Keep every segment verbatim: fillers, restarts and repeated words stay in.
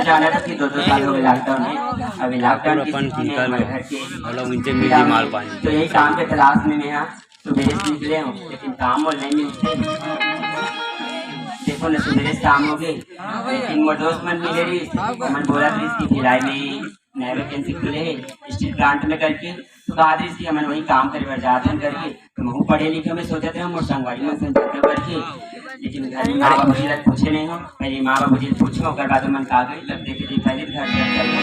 जाना था कि दो दो साल हो गए लॉकडाउन में। अभी लॉकडाउन की अपन स्थिति में हमारे घर के हम लोग उनसे मिल माल पानी। तो यही काम के तलाश में मैं यहाँ सुबह से निकले हूँ, लेकिन काम वो नहीं मिलते। देखो ना, सुबह से काम हो गए, लेकिन मोर दोस्त मन मिले रही, मन बोला रही कि भिलाई में नया वैकेंसी खुले है स्टील प्लांट में करके। तो कहा रही कि हमन वही काम करे बर जात हन करके। तो महू पढ़े लिखे में सोचत रहे, मोर संगवारी मन से जाते करके। लेकिन घर में माँ बाबूजी ला पूछे नहीं हो, पहले माँ बाबूजी ला पूछो, ओकर बाद मन का गई, तब देखे जी पहले घर से चल गए।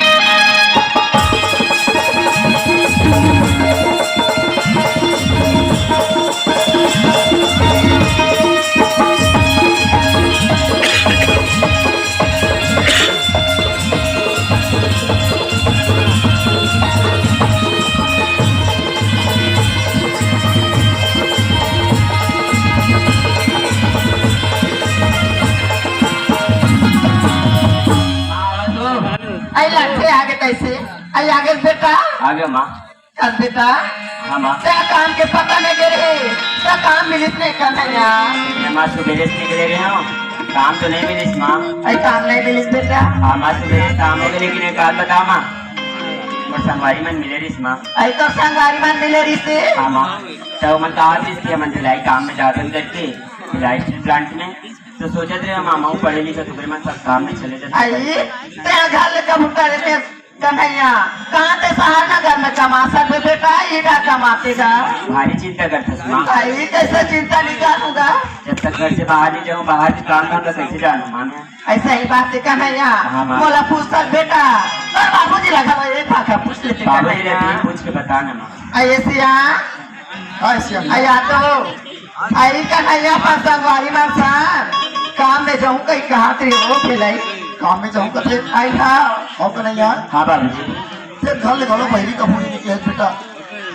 आई लड़के आगे कैसे? आई आगे बेटा। आगे माँ। कस बेटा। हाँ माँ। क्या काम के पता नहीं गिरे? क्या काम मिलिस नहीं कन्हैया? मैं माँ सुबेरे से निकले रहे हूँ, काम तो नहीं मिलिस माँ। आई काम नहीं मिलिस बेटा। हाँ माँ, सुबेरे से काम हो गए, लेकिन एक बात बता माँ, मोर संगवारी मन मिले रहिस माँ। आई तो संगवारी मन मिले रहिस? हाँ माँ। तो मन कहा रहिस कि हमन भिलाई काम में जाथन करके, भिलाई स्टील प्लांट में। तो सोचत रहे माँ, महू पढ़े लिखे तो फिर मन सब काम में चले जाते। आई, तेरा घर ले कब उतर रहे? कन्हैया, कहाँ ते शहर नगर में कमा सकबे बेटा, इधर कमाते का? भारी चिंता करथस माँ। भाई, कैसे चिंता नहीं करूँगा? जब तक घर से बाहर नहीं जाऊँ, बाहर के काम धाम ला कैसे जानूँ माँ मैं? ऐसा ही बात है कन्हैया। हाँ माँ। मोला पूछ सक बेटा, तोर बाबूजी ला घलो एक भाखा पूछ लेते बाबूजी कन्हैया। ला भी पूछ के बता ना माँ। ऐसिया, हाँ, सिया। अया तो, आई कन्हैया पर संगवारी मन सन, काम में जाऊं कहीं कहा थे हो भिलाई। काम में जाऊं कथे? आई था। हो कन्हैया? हाँ बाबूजी। ते घर ले घलो बहिरी कभू नहीं निकले बेटा।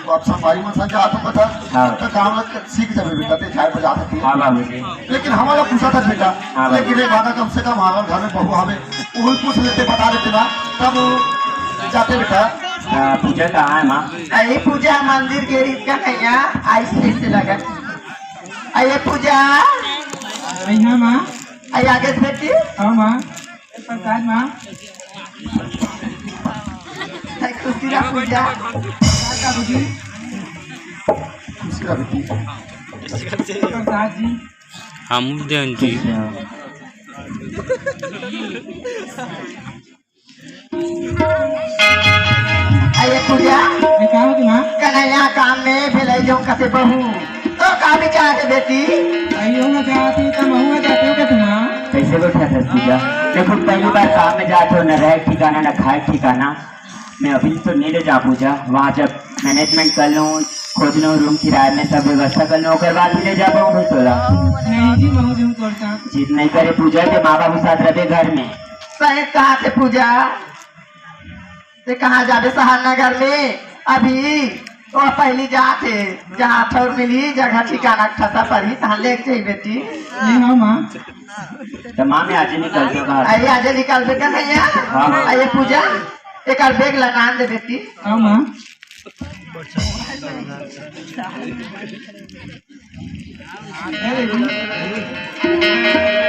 तो आप संगवारी मन सन जात हो कथा, हाँ। तो काम लग के सीख जाबे बेटा, ते झाड़ बजा सकती। हाँ बाबूजी। लेकिन हमारा पूछा था बेटा, हाँ बाबूजी। लेकिन एक बात है, कम से कम हमारे घर में बहू हवे, वो भी पूछ लेते, बता देते ना, तब जाते बेटा। हाँ, पूजा कहाँ है माँ? अरे पूजा मंदिर के रीत कन्हैया, आई से, से लगा। अरे पूजा। अरे हाँ माँ। अरे आगे से बेटी। हाँ माँ। प्रसाद माँ। अरे खुशी रहा पूजा। प्रसाद का बुद्धि। खुशी रहा बेटी। प्रसाद जी। हम देन जी। अरे पूजा। ये का होत माँ? कन्हैया काम में भिलाई जाऊं कथे बहू। तो का विचार है बेटी? अयो ना जाती तो महू जाते हो कथे माँ? कैसे बैठा था पूजा? देखो पहली बार काम में जाते हो, न रहे ठिकाना, न खाए ठिकाना। मैं अभी तो नहीं ले जा पूजा, वहाँ जब मैनेजमेंट कर लूँ, खोज लूँ रूम किराए में, सब व्यवस्था कर लूँ, ओकर बाद भी ले जा पाऊँ भाई तोला। नहीं जी, महू जाऊँ तोर साथ। जिद नहीं करे पूजा के माँ बाबू साथ रहे घर में। सही कहा थे पूजा। ते कहाँ जाबे शहर नगर में? अभी तो पहली जात है, जहाँ ठौर मिली, जगह ठिकाना ठसा पड़ी, तहाँ लेके जाई बेटी। नहीं हो माँ। तो माँ मैं आज ही निकल चुका। अरे आज निकल बेटा नहीं है। हाँ, हाँ। अरे पूजा, एक बैग लगा दे बेटी। हाँ माँ।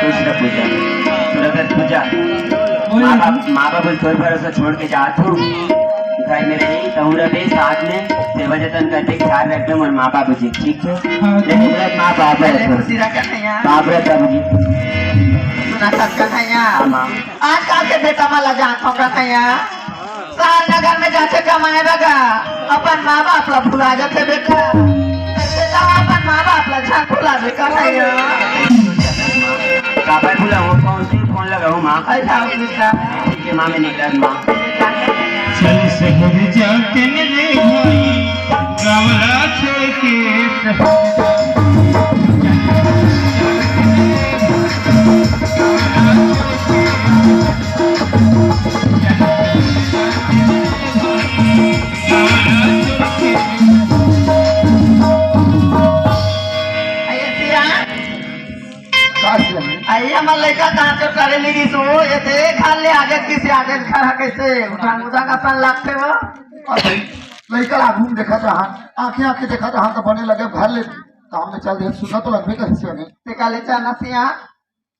खुश रह पूजा, सुरगत पूजा। माँ बाप, माँ बाप तोर भरोसा छोड़ के जात हूँ। घर में रही, कहूँ रहे साथ में, सेवा जतन करके ख्याल रखबे मोर माँ बाबू जी, ठीक है? हाँ। लेकिन मेरा माँ बाप रहे पहले छोड़। खुशी रखा है यहाँ। बाप रहे बाबू जी। सुना सबका है यहाँ। हाँ, माँ। आजकल के बेटा मन ला जानथव कन्हैया, शहर नगर में जाथे कमाए बर गा, अपन माँ बाप ला भुला जाथे बेटा। बेटा अपन माँ बाप ला झन भुला दे कन्हैया। काबर भुलाहूँ, कौन सी फोन लगाऊँ माँ? ऐसा हो बेटा। ठीक है माँ, मैं निकलत माँ। चल शहर जाते मेरे भाई, गाँव ला छोड़ के शहर। अरे सिया, का सिया? अरे हमर लइका कहाँ चोर करे मिली सो, ये देख हाल ले आगे किसे आगे खड़ा कैसे उठांग उठांग अपन लागथे वो। अरे, लइका ला आगू में देखत रहा, आँखें आँखें देखत रहा तो बने लगे घर ले काम में चल दे, सुना तो लगबे करिस सिया ने। ते का ले चाहना सिया?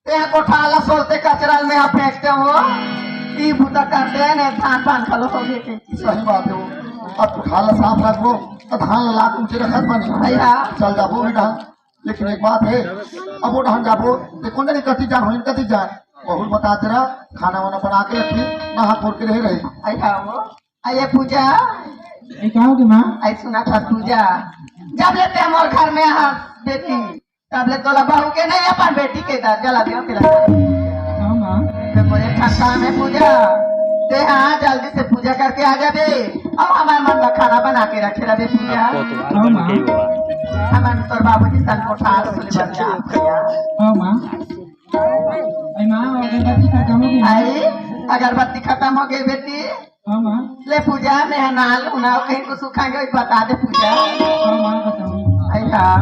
तें कोठा ला सोलते कचरा में फेंकते हो। ई बूता कर दे ने, धान पान घलो हो गे के। सही बात हे वो। अब तू खाला साफ रखबो, त धान ला लाके ऊँचे रखत बनी। भैया। चल जाबो भी धान। लेकिन एक बात हे, अब वो धान जाबो, देखो ना कति जान होइन, कति जान। बहुत बता तेरा, खाना वाना बना के रखी, नहा खोर के रहे रही। भैया वो। अरे पूजा। ए, का हो गे माँ? अरे सुना था पूजा, जब ले ते हमर घर में आ बेटी, तब ले तोला बहू के नहीं, अपन बेटी के दर्जा ला दियो तिलक। हाँ माँ। तो बोले, "ठट्ठा में पूजा, ते हाँ जल्दी से पूजा करके आ जाबे, अउ हमर मन ला खाना बना के रखे रहे पूजा।" हाँ माँ। हमर तोर बाबूजी सन कोठार सुले बन जा भैया। हाँ माँ। अरे माँ, अगरबत्ती खत्म हो गे। अरे, अगरबत्ती खत्म हो गे बेटी। हाँ माँ। ले पूजा में है नाल उनाल कहीं को सुखाएंगे, वही बता दे पूजा। हाँ माँ, बताऊँ। अरे हाँ।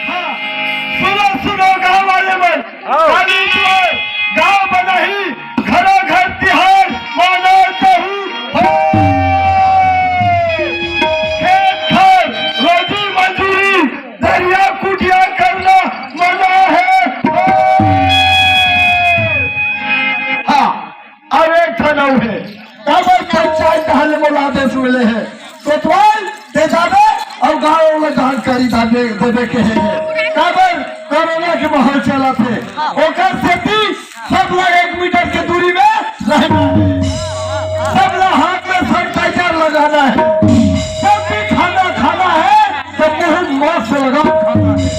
हाँ, सुनो, सुनो, गाँव वाले मन, हाँ। खाली द्वार, गाँव बनाही, घरा घर तिहार, माना चाही, हो। खेत खार, रोजी मजूरी, दरिया कुटिया करना मना हे, हो। हाँ, अउ एक ठन अउ हे, काबर पंचायत डहार ले मोला आदेश मिले हे, कोतवाल ते जाबे अउ गाँव में जानकारी देबे, देबे के हे। काबर कोरोना के माहौल चलत हे, ओकर सेती सब ला एक मीटर के दूरी में रहना हे, सब ला हाथ में sanitizer लगाना हे, जब भी खाना खाना हे तो मुँह में mask लगा खाना हे।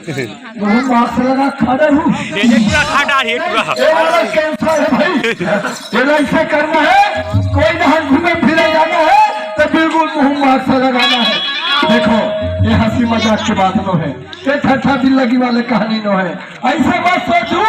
बहुत मास्क लगा खड़े हूँ। ये पूरा खा डाल, ये पूरा। ये वाला कैंसर है भाई, ये ऐसे करना है, कोई जहाँ घूमे फिरे जाना है तो बिल्कुल मुँह मास्क लगाना है। देखो, ये हंसी मजाक की बात नो है, ये ठट्ठा दिल्लगी वाले कहानी नो है। ऐसे मत सोचू,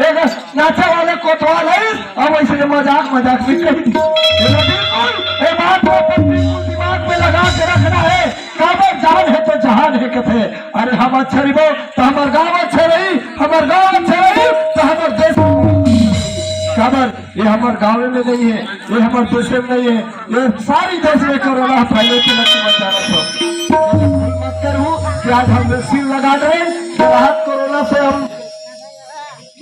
एक नाचे वाले कोतवाल है, अब ऐसे मजाक मजाक में कही। ये बिल्कुल, ये बात को अपन बिल्कुल दिमाग में लगा के रखना है। काबर जान हे तो जहान हे कथे। अरे हम अच्छा रहिबो तो हमर गांव अच्छा रही, हमर गांव अच्छा रही तो हमर देश। काबर ये हमर गांव में नहीं है, ये हमर देश में नहीं है, ये सारी देश में कोरोना फैले के लक्षण बता रहा था। मत करूं कि आज हम वैक्सीन लगा रहे हैं, राहत कोरोना से हम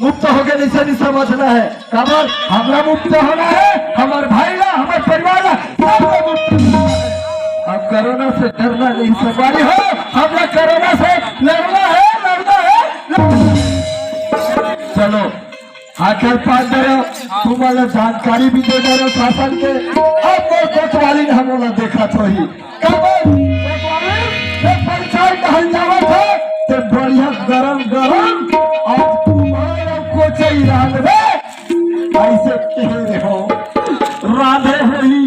मुक्त होके नहीं समझना है। काबर हमरा मुक्त होना है, हमर भाई ला, हमर परिवार ला, सबला मुक्त होना है। अब कोरोना से डरना नहीं संगवारी हो, हमरा कोरोना से लड़ना है, लड़ना है, लड़ना है। चलो, आखिर पास दे रहे हो, तुम वाला जानकारी भी दे दे रहे हो शासन के। अब वो कोतवाली ने हम वाला देखा तो ही। काबर? ये पंचायत हल जावत हे, ते बढ़िया गरम गरम आज कुमार अउ कोचई रांधबे, ऐसे कहे रहे हो, रांधे होही,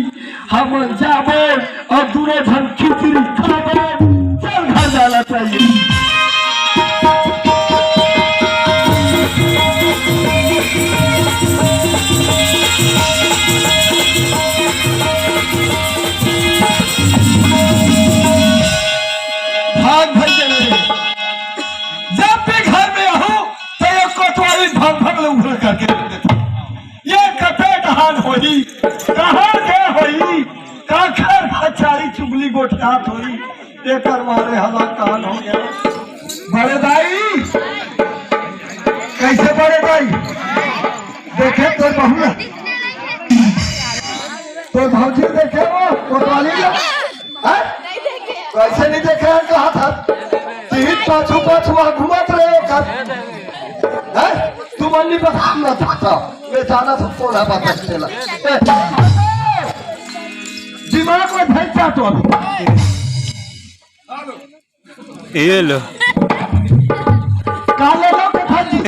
हमन जाबे अउ दूनों झन खिचड़ी खाबे, चल घर जाना चाहिए। भाग भाई के मेरे। जब भी घर में आहूं, तो ये कोतवाली भंग भंग ले उघर करके रख देता। ये कते डहान होही, कहाँ के होही, काखर हचारी चुगली गोठियात होही, एकर मारे हला कान हो गया। बड़े दाई, कैसे बड़े दाई? देखे तोर बहू ला, तोर भौजी देखे वो कोतवाली ला? हैं? कैसे नहीं देखे हैं, कहा था? तीन पाछू पाछू आ घुमत रहे हो कर। हैं? तू मन नहीं बता ना था, मैं जाना था, कौन है बात है तेला? ए, दिमाग में भेज जा तो अभी। ये लो। काले लो के भाजी।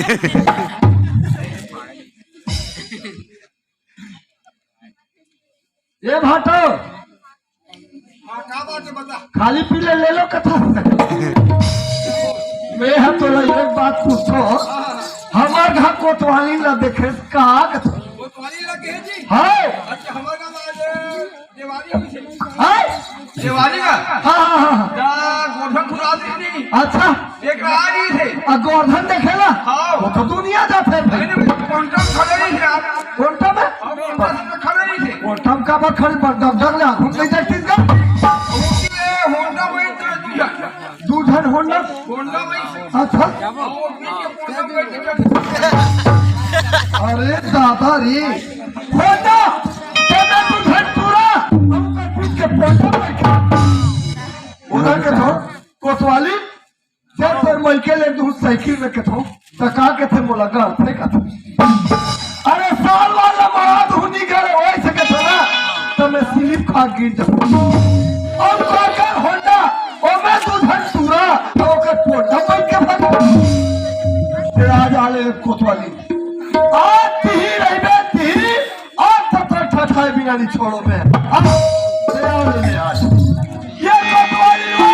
ए भाटो, हाँ, का बात है, बता। खाली पीले ले लो कथा। मैं हम तोला एक बात पूछो, हमार घर कोतवाली ला देखे का कथा? कोतवाली ला कहे जी? हाँ। अच्छा, हमार घर आज देवारी हो गई। हाँ? देवारी का? हाँ, हाँ, हाँ, हाँ। या गोधन खुरात नहीं। अच्छा। एक राजी थे। आ गोधन देखेला? हाँ। वो तो दुनिया जाथे भाई। नहीं, नहीं, कोंटा में खड़े नहीं थे आप। कोंटा में? हाँ, कोंटा में खड़े नहीं थे। कोंटा में का बात खड़े पर डग डग ले, हम नहीं देखती का? उसमें होंडा में इतने दू झन। दू झन होंडा? होंडा में। अच्छा। वो बीच के कोंटा में बैठ के अरे दादा रे, होंडा, तेरे दू झन पूरा, हम तो बीच के कोंटा में बैठा। उधर के तो कोतवाली जब तोर मइके ले दूँ साइकिल में कथो, त का कथे मोला गढ़थे कथे। अरे साल वाला मराद हुनी करे ओए से कथे ना, त मैं स्लिप खा गिर जाऊँ। अब काकर होंडा, ओमे दू झन टूरा, त ओकर पोटा बन के भाग। ते आज आले कोतवाली। आज तिही रहिबे, तिही, आज तक ठठाए बिना नहीं छोड़ो बे। अब ते आले ले आज। ये कोतवाली ये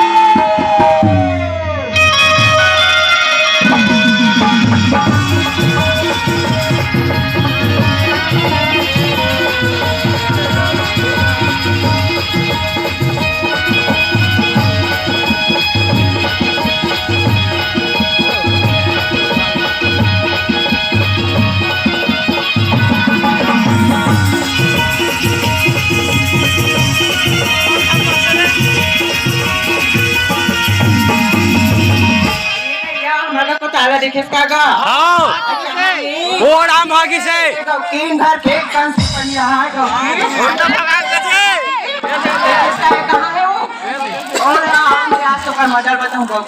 भैया, हमला को ताला देखे का गा? हाँ। अच्छा, हाँ, ये वो राम भागी से। देखो, तीन घर के कंस पनिया है, तो होंडा भगा के से। देखिस का है, कहाँ है वो? और हम आज तो कर मजा बताऊँ, बाबू।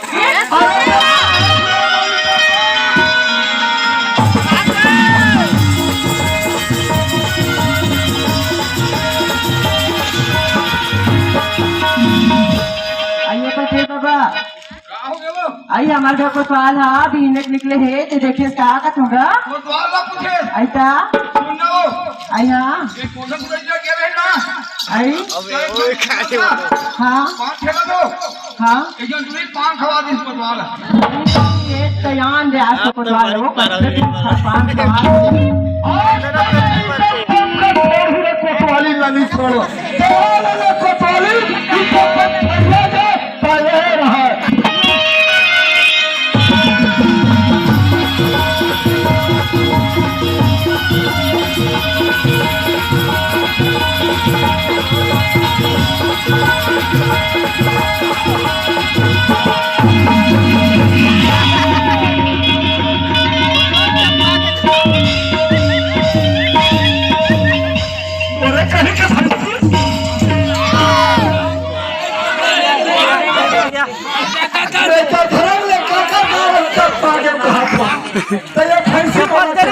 आइए तो फिर बाबा। का हो गया वो? आई हमार घर कोतवाल हा, बिहने के निकले हे, ते देखे का का तुमरा? कोतवाल ला पूछे। आई ता? सुन ना वो। आई हाँ। ये कोठा पूरा इधर क्या है ना? आई? अबे, ओए, खा ले वो। हाँ। पान खेला दो। हाँ। एक जन तुम्हें पान खवा दे इस कोतवाल। ये तो यान दे आज तो कोतवाल हो, पर पान खवा दे। आज तक कोतवाली ना नहीं छोड़ो। कोतवाली, कोतवाली, इनको सब छोड़िए। अरे कहीं के भैंसी। अरे तो धर्म ले काका नाम सब पागे कहा था। तो ये भैंसी को मत कर।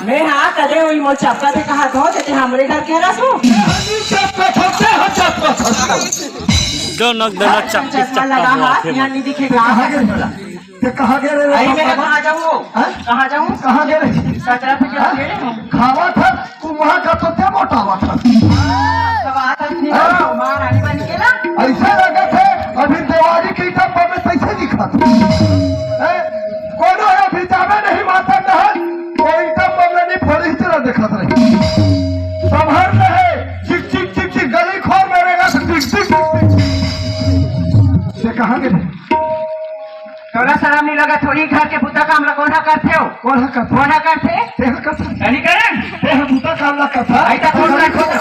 मैं हाँ कदे हुई मोर चप्पा ते कहा था, ते हमरे घर के रसो। चप्पा था, ते हम चप्पा था। जो नक दे नक चप्पा, चश्मा चप्पा लगा हुआ हाथ, थे। यहाँ नहीं दिखेगा। कहाँ गए बोला? ते कहाँ गए रे अरे, मैं बाबा? कहाँ जाऊँ? हाँ? कहाँ जाऊँ? कहाँ गए रे? कचरा पे हाँ? जाऊँ रे। खावा था, तू वहाँ का तो ते मोटावा था। खावा था, नहीं हाँ। मार आने वाली के ना। ऐसे लगे थे, अभी देवारी के ईटा पर में कैसे दिखा था? हैं? कोनो है अभी जावे नहीं माता नहर, कोई ईटा पर में नहीं फोड़ी तरह दिखा था। संभर में है, चिक चिक चिक चिक गली खोर में रहेगा, चिक चिक चिक चिक। ते कहाँ गए? तोला शरम नहीं लगा? थोड़ी घर के बुता काम ला कोन हा करथे हो? कोन हा करथे? कोन हा करथे? ते हा करथे। नहीं करे? ते हा बुता काम ला करथा। आई ता कोन ला करथा?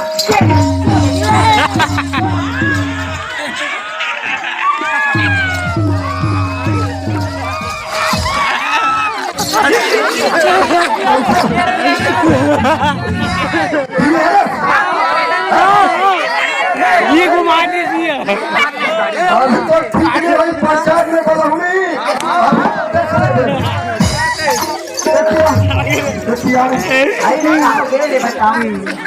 ये घुमा दीजिए। अभी तो ठीक नहीं हुई, पंचायत में बोला हूँ नहीं। अभी तो देख ले। देखिए, देखिए, आई नहीं, आप ये ले बताओ।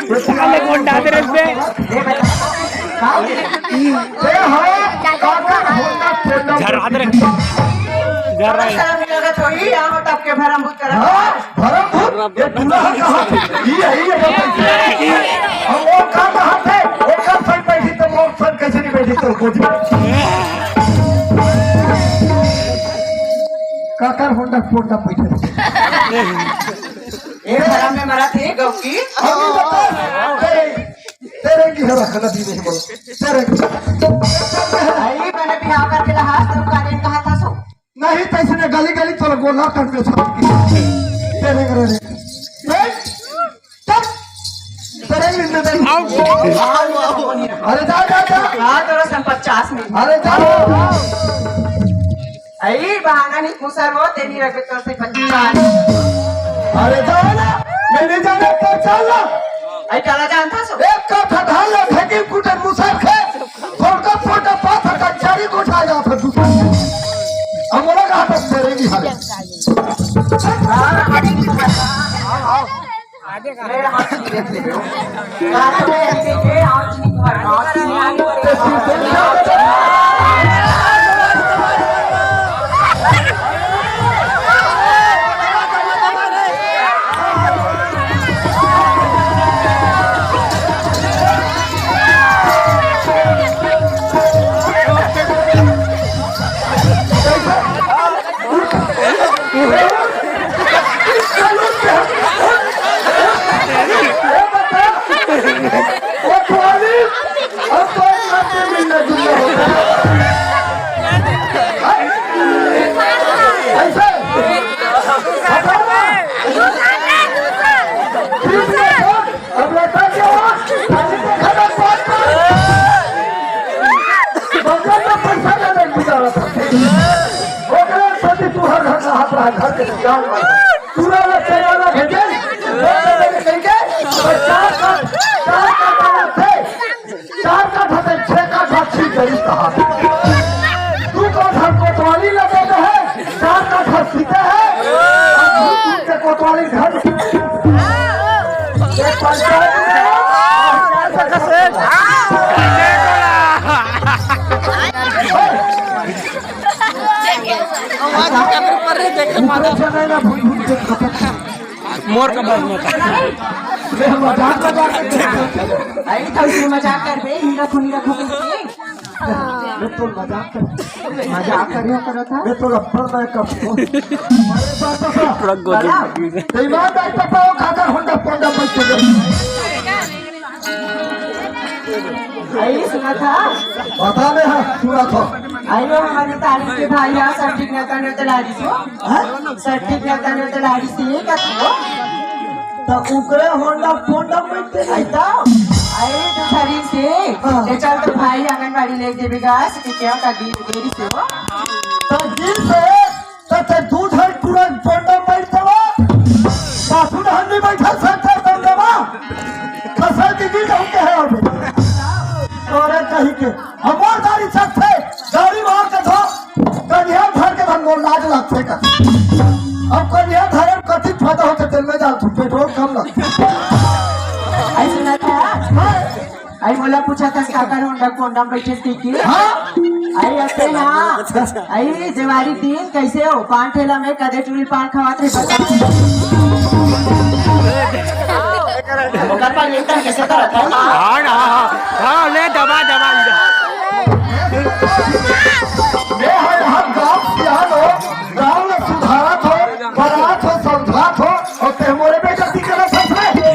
देखिए, अरे, कौन डाल रहे इसमें? ये बताओ। ये हो, काका होता पेटा झर्रा दे रे। झर्रा है। शर्म नहीं लगा, थोड़ी, यहाँ हो, टप के भरम भूत करा। हाँ, भरम भूत। ये दूल्हा कहाँ थे? ये है, ये बताइए। अब वो का कहाँ थे? वो कब तक बैठी तो वो सर कैसे नहीं बैठी तो कुछ। काकर होंडा फोंडा बैठे। ए, भरा में मरा थे, गौकी। हम नहीं बता। तेरे, तेरे की हरा खाना भी नहीं बोलो। तेरे की। आई, मैंने बिहाव करके लहास, तुम काले कहा था सो। नहीं तो इसने गली गली तोर गोला कर दे सब। तेरे रे। ए, चल। तेरे लिए दे दे। अरे जा, जा, जा। हाँ, तोरा सन पचास में। अरे जा। आई बहाना नहीं, मुसर वो तेरी रखे तो से पचास। अरे जा ना, मैं नहीं जाना तो चल ना। आई काला जानता सो। एक का ठठाल ला फेंकी कुटे मुसर खे। फोड़का फोड़का पाथर का चारी गोठा जात है दूसरा। अब मोला कहा तक तेरे की हालत। मेरा हाथ छीन लेते हो। रात में ऐसे के हाथ छीन भरना। अब लौटा के आ, खाली देखा ना बात कर। बगल में पैसा लेने की जरूरत है। ओकरे साथे तू हर घर का हाथ रहा, घर के सियान में। पूरा ला चलाना भेजे, वो तो मेरे कहेंगे, और चार का, चार का काम थे। चार काठा से छह काठा छीन गई कहा। दू काठा कोतवाली लगे है, चार काठा सीते हैं। और घूम घूम के कोतवाली घर ये पंचायत में आवाज कैमरे पर रे, देख के माता। ऊपर से नहीं ना, भूल भूल के खत्म। मोर का बात मत। मैं मजाक मजाक कर। आई था, उसने मजाक कर बे, हीरा खून, हीरा खून। मैं तो मजाक कर, मजाक कर रहा था। मैं तो रबर मैं कर। अरे पापा, पूरा गोदी। तेरी माँ का पापा वो काका होंडा पोंडा बच के। आई सुना था? बता दे, हाँ, सुना था। आई वो हमारे तारीफ के भाई यहाँ सब ठीक ना करने तो ला दीजिए। हाँ? सर्टिफिकेट आने तो लाड़ी से का तो। तो उकरे होंडा फोंडा में ते नहीं था। अरे तो धरी से, हाँ। ले चल तो भाई आंगनबाड़ी ले देबे गा, से क्या का दी देरी से हो। तो दिल से, तो ते दूध है पूरा फोंडा में देवा। सासू ने हन्नी बैठा सर पर दम देवा। फसल की गिर जाऊँ के है और। तोरे कहीं के। हमर गाड़ी चलथे, गाड़ी मार के धो, कनिहा धर के धन मोर लाज लागथे का। अब कनिहा धरे में कथी फायदा होथे, तेल में जाल तू, पेट्रोल कम लगथे। आई सुना था? हाँ। आई मोला पूछा था, काका होंडा कोंडा में बैठे थी की? हाँ। आई अते ना। आई जेवारी दिन कैसे हो? पान ठेला में कदे चुड़ी पान खवात रहे, बता। ओकर पान लेता कैसे करता है? हाँ ना, हाँ, हाँ, ले दबा, दबा, ले। ये है हम गांव सियान हो, गांव में सुधारत हो, बनात हो, समझात हो, और ते मोरे बेइज्जती करत हस रे।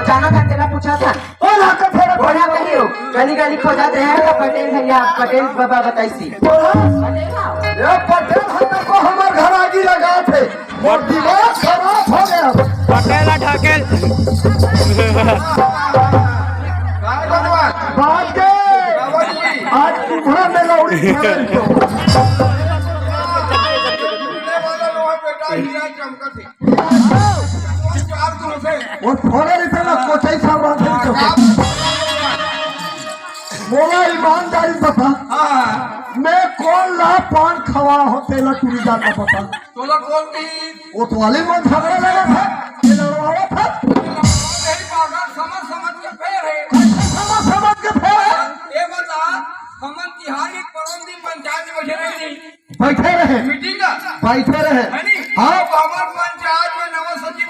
जाना था, तेरा पूछा था। बोला तो फेर बोला कहियो, गली गली खोजा दे हैं तो पटेल भैया, पटेल बाबा बताइसी। बोला, ये पटेल हमको हमार घर आगी लगा थे। मोर दिमाग खराब हो गया। पटेला ढकेल। काय भगवान? बात के। बाबा जी। आज तुम्हारा में लौड़ी खेल तो। वाला लोहा बेटा हीरा चमकत है। चार दिन से। वो थोड़े रुपए में कोचई सब बात है तो। मोला ईमानदारी बता। हाँ। मैं कौन ला पान खवा हो तेला टूरी जाता बता। तोला कौन दी? वो तो वाले में झगड़ा लगा था, ये लड़वावा था। यही बात समझ समझ के फेर है। समझ समझ के फेर है। ये बता, हमन तिहारी के परम दिन पंचायत में बैठे रहे। बैठे रहे। मीटिंग का? बैठे रहे। है नी? हाँ। अब हमार पंचायत में नवा सचिव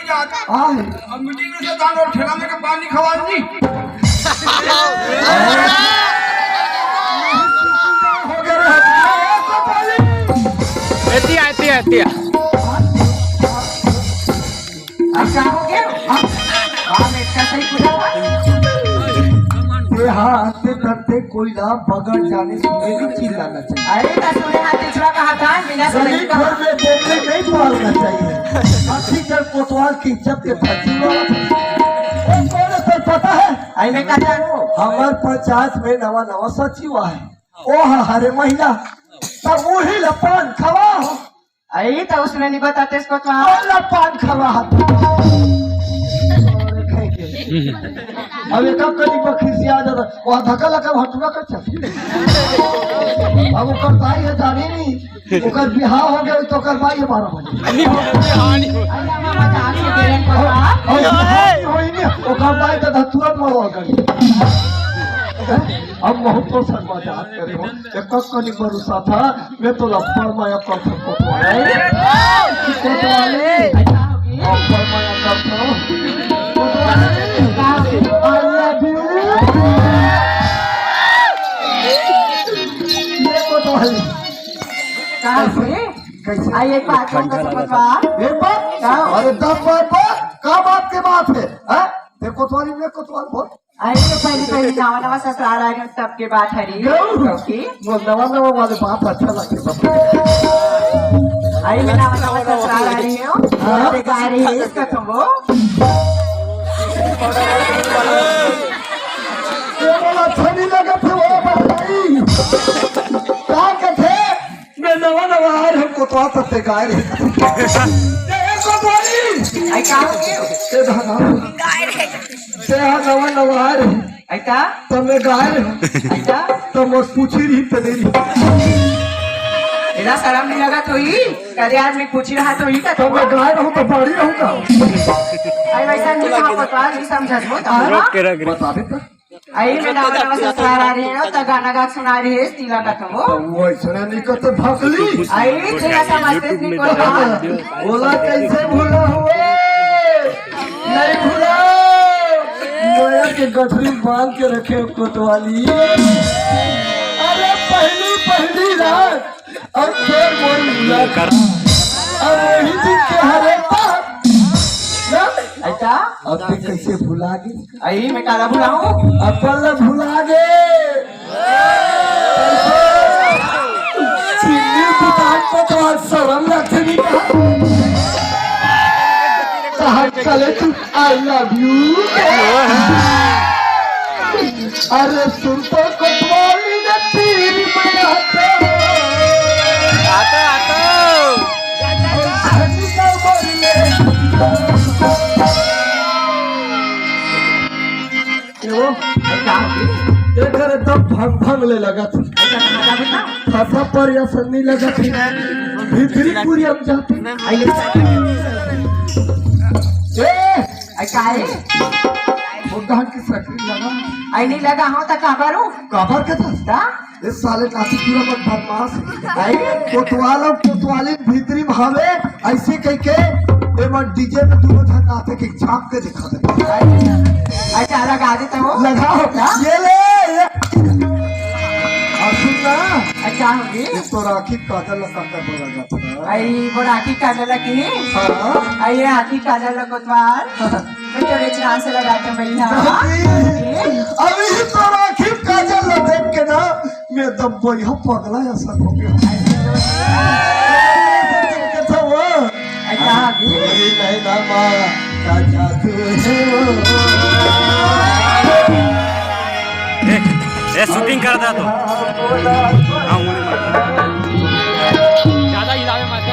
हाँ है। अब मीटिंग में से दाल और ठेला लेके पानी खवा जी। एतिया, एतिया, एतिया। अच्छा हो गया। हाँ, हाँ, मैं इसका सही पूछा था। ये हाँ, हंसते करते कोई ना बगैर जाने सुने नहीं चिल्लाना चाहिए। अरे, तो सुने हाथ पिछड़ा कहा था, बिना सुने गली नहीं कहा। घर में बोतले नहीं पालना चाहिए। अस्सी जन कोतवाल की इज्जत के धरती में। वो कौन है, तेरे पता है? अरे, मैं क्या जानू? हमारे पंचायत में नवा नवा सचिव आए। ओ हरे महिला, तब वही ला पान खवा हो। अरे, तो उसने नहीं बताते इसको तो। वाला पान खवा हाथ। अब एक कनी बखरी से आ जाता, वहाँ धक्का लगा, वहाँ टूरा कर चल। अब ओकर दाई है, जाने नहीं, ओकर बिहाव हो गया, तो ओकर माई है बारह बजे। अरे, हम मजाक से कह रहे हैं, पापा। और बिहाव नहीं होई नहीं, ओकर दाई तो तुरंत मरवा गई। अब बहुत तो सर मजाक करे हो, एक कनी भरोसा था, मैं तो लप्पड़ माया कर सकता हूँ। कोतवाली। लप्पड़ माया कर सकता हूँ। I love you। ये कोतवाली। कहाँ से? कैसे? आ, एक बात बता, समझ बा? एक बात? क्या? अरे, दस बात बा? का बात के बात है? हाँ? ये कोतवाली में कोतवाल बहुत अरे, तो पहली पहली नवा नवा ससुराल आए हो, तब के बात हरी। गऊ। ओके। वो नवा नवा वाले बात अच्छा लगता है। अरे, मैं नवा नवा ससुराल आ रही हूँ। हाँ। ते गा रही है इसका तुम वो। ये वाला अच्छा नहीं लगा था, वो बताई। क्या कहते? मैं नवा नवा आए हूँ, कोतवाल तब ते गा रही। ये कोतवाली। आई कहा? ये धागा। गा रही। ते हा नवा नवा आए रही। ऐसा? त मैं गाय रही। ऐसा? त मोर पूछी रही त दे रही। इला शर्म नहीं लगा तो ही? कदे आदमी पूछी रहा तो ही का त मैं गाय रहूं त बड़ी रहूं का? अरे वैसा नहीं कहा, पता नहीं समझत हो तो। हाँ? रोक के रख रही। बता दे त। अरे मैं नवा नवा ससुराल आ रही हूँ, तो गाना गा सुना रही है, तीला का तो वो। त वो ऐसा नहीं करते भकली। अरे तेरा समझते नहीं को। बोला कैसे भूला हुए? नहीं भूला। नया के गठरी बांध के रखे कोतवाली। अरे पहली पहली रात और फिर मोर मुलाकात। और वही दिन के हरे पाप। ना? ऐसा? अब तू कैसे भुला गई? अरे मैं काला भुलाऊं? अपन ला भुला गए। चीनी दुकान पर तो आज शर्म लगते नहीं कहा। कहा चले तू I love you। अरे सुन तो कोतवाली ने तीर में आते। आते, आते। और धनी का बोले। ए वो, ए का हो गई? एकर एकदम भंग भंग ले लगत। ऐसा कहा था बेटा? फसा पर या सन्नी लगत है। भीतरी पूरी हम जाते। आई ले। ए, आई का है? वो धान की सकरी लगा। आई नहीं लगा हो तो काबर हो? काबर के था? ता? इस साले काफी पूरा मत बदमाश। आई? कोतवाल और कोतवाली भीतरी भावे। ऐसे कह के एमन डीजे में दोनों झन नाचे के झांक के दिखा दे। अच्छा, लगा देता हूँ। लगाओ। हाँ? ये ले, ये। और सुन ना। अच्छा, होगी। ये तो राखी काजल लगा कर बोला जाता है। आई, वो राखी काजल की। हाँ। आई, ये राखी काजल लगतवार। मैं तो रेचराम से लगाते हैं भैया। अभी तो राखी काजल देख के ना मैं एकदम बढ़िया पगला ऐसा हो गया। कैसा हुआ? ऐसा आ गया। कोई नहीं ना माँ का जादू है वो। ए, ए, शूटिंग करता तो। हाँ, उन्हें मार। ज्यादा हिलावे मत।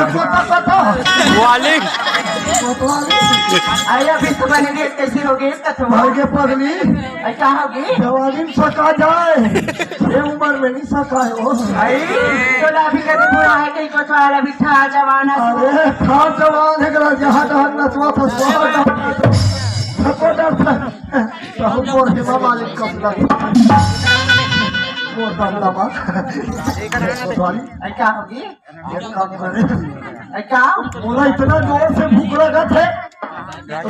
पता, पता। वाली। कोतवाली। अरे, अभी तो बने गे, कैसे हो गे, कथो? भाई के पगली। अरे, का हो गे? जवानी में सका जाए। ये उम्र में नहीं सका है वो। अरे, तो अभी कभी बुढ़ा है, कहीं कोतवाल, अभी था जवान है। अरे, था जवान है, करा जहाँ जहाँ नचवा था, वहाँ जहाँ नचवा। सबको डर था। तो हम बोल के मालिक को बुला। वो दंडा मार। कोतवाली। अरे, का हो गे? एक काम करे। अरे का? मोला इतना जोर से भूख लगत हे,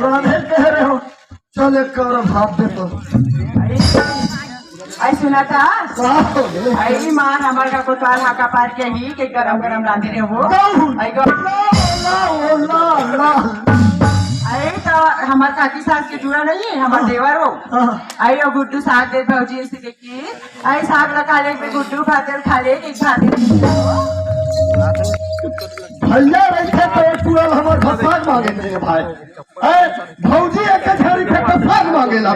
रांधे कह रहे हो, चल एक कौरव हाथ दे तो। अरे सुना था? का हो गे? अरे माँ, हमर का कोतवाल हाका पार के ही के गरम गरम रांधे रहे हो। का हो? अरे गो- ला, ला, ला, ला। अरे तो हमर काकी सास के जुड़ा नहीं है, हमर हाँ। देवर हो। हाँ। अरे वो गुड्डू साग दे भौजी, ऐसे के कि अरे साग ला खा ले, एक गुड्डू भात ल खा ले, एक भात। भैया रहिथे तो पूरा हमर घर साग मांगे थे भाई। ए, भौजी एक झरी थे तो साग मांगे ला।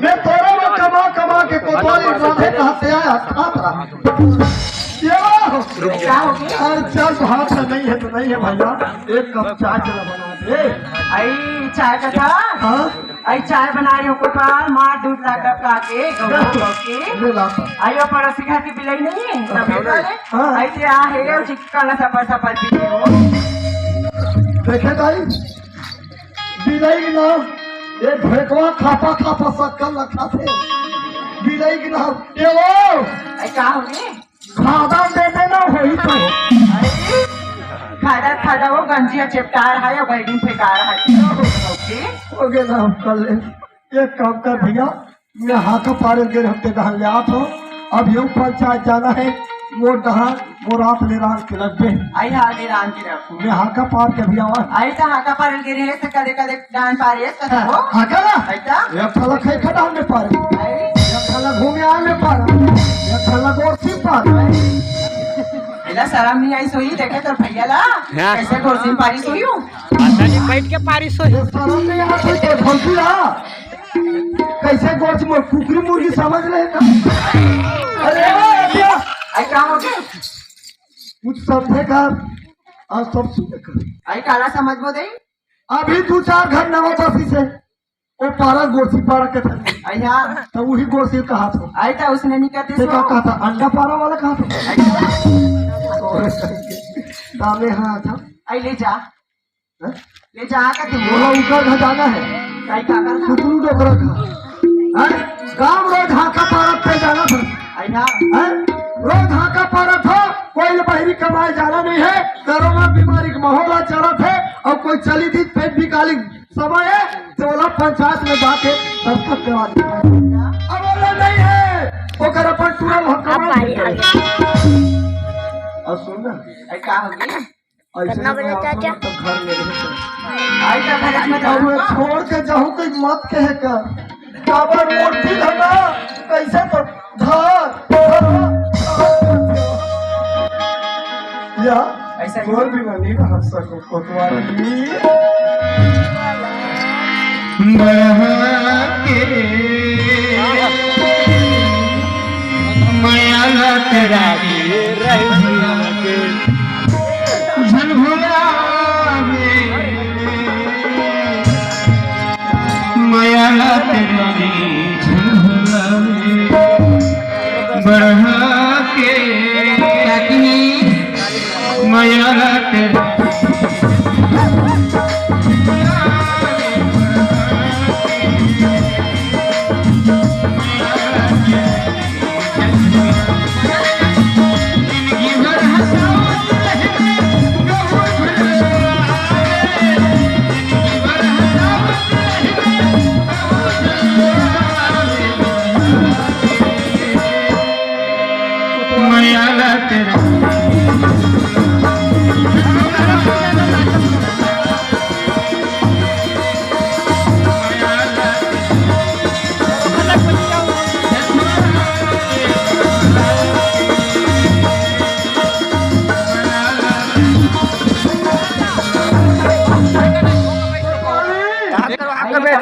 मैं तोरे में कमा कमा के कोतवाली रांधे कहते आया, खात रहा। ये हो। क्या हो गया? अरे चल, भात नहीं है तो नहीं है भैया, एक कप चाय चला बना दे। आई चाय का था? हाँ? आई चाय बना रही हूँ कोतवाल, मार दूध ला डबका के, गऊ गऊ के। ले ला। आई वो पड़ोसी घर की बिलाई नहीं है, तभी वाले। हाँ। आई ते आ है, और चिक्का ला सपर सपर पी रही हो। देखे ताई, बिलाई के नाम, ये भेटवा खापा खापा सक्कल रखा थे। बिलाई के नाम, ये वो। आई का हो गई? खादा दे देना वही तो। अरे, खादा, खादा वो गंजिया चेपटार है या बैडिंग फेंकार है। ओके। हो गया ना, हम कर ले। एक काम कर भैया, मैं हाका पारे के हफ्ते धान ले आत हूँ। अब यूं पंचायत जाना है, वो डहा, वो रात ले रात के लग गए। आई हाँ, ले रात के रख। मैं हाका पार के भी आवा। आई तो हाका पार के रहे, तो कदे कदे डांड पारे, तो हाँ, वो। हाका ना? आई तो? एक साला खाई खा डांड में पारे। आई। एक साला घूमे आए में पारे। एक साला गोरसी पारे। एला शरम नहीं आई सोई, देखे तोर भैया ला, हाँ। कैसे गोरसी में पारी सोई हूँ। अच्छा जी, बैठ के पारी सोई। ये शरम नहीं आई सोई, तो भौजी ला। कैसे गोरसी में कुकरी मुर्गी समझ रहे ना? अरे, अरे, भैया। आई क्या हो गया? कुछ समझे कर, और सब सुने कर। आई काला समझ बो दे? अभी दू चार घर नवा बसी से, वो पारा गोरसी पारा के था। अइहा। तो वही गोरसी कहा था। आई तो उसने नहीं कहते ते सो। का कहा था? अंडा पारा वाला कहा था? अइहा। दामे हाँ था। आई ले जा। हैं? ले जा का तू। बोला ऊपर खजाना है। काई का कर? सुतरू डोकरा का। हैं? गांव रोज हाका पारत पे जाना था। अइहा। हैं? रोज हाका पारत हो, कोई बहरी कमाए जाना नहीं है। कोरोना बीमारी का माहौल आ चलत है और कोई चली थी पेट निकाली समय है, तो बोला पंचायत में जाके दस्तखत करवा दे। अब बोला नहीं है, ओकर अपन पूरा हक अब कमा भाई देते हैं। आ गया। और सुन ना, अरे का हो गया? ऐसे कितना में बजे आप चाचा? लोग तो घर में रहे थे। आई तो घर में अब वो जाओ। छोड़ के जाऊं, कोई मत कहे कर। काबर मोर दिल है ना, कैसे तो धार, धार, धार। या ऐसा ही तोर बिना नहीं रह सको कोतवाली। बढ़ा के मया ला तेरा के झुलभुलावे। मया ला तेरा के झुलभुलावे। बढ़ा के मया ला तेरा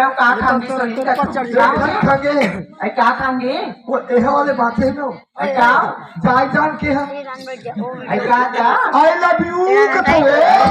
का खांगे, सोनी का खांगे? अरे का खांगे? वो एहा वाले बात है ना। अरे का? जाय जान के है। अरे का का? I love you कथो है।